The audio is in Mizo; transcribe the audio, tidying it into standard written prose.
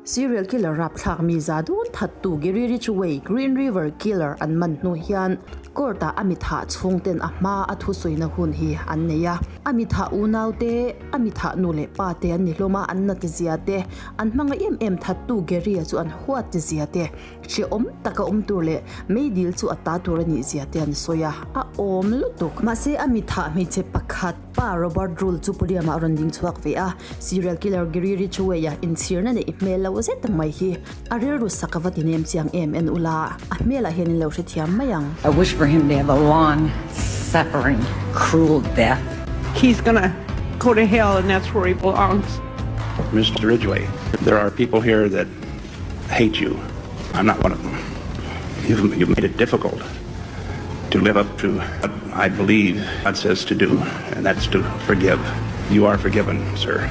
Serial killer rapthlak mi za dawn thattu Gary Ridgway, Green River Killer an man hnu hian court ah a mi thah chhungten a hma a thusawina hun hi an nei a. A mi thah unau te, a mi thah nu leh pa te an ni hlawm a, an nat zia te, an hmangaih em em thattu Gary-a chu an huat zia te, hrehawm taka awm tur leh meidil chu a ta tur a nih zia te an sawi a, a awm lutuk. Mahse a mi thah hmeichhe pakhat pa Robert Rule chu podium ah a rawn ding chhuak ve a, Serial killer Gary Ridgway-a inchhirna neih hmel lo zet mai hi a rilru sak a va ti nem chiang em en ula, a hmelah hian in lo hrethiam mai ang. I wish for him to have a long, suffering, cruel death. He's gonna go to hell and that's where he belongs. Mister Ridgway, there are people here that hate you. I'm not one of them. You've, you've made it difficult to live up to what I believe God says to do, and that's to forgive. You are forgiven, sir.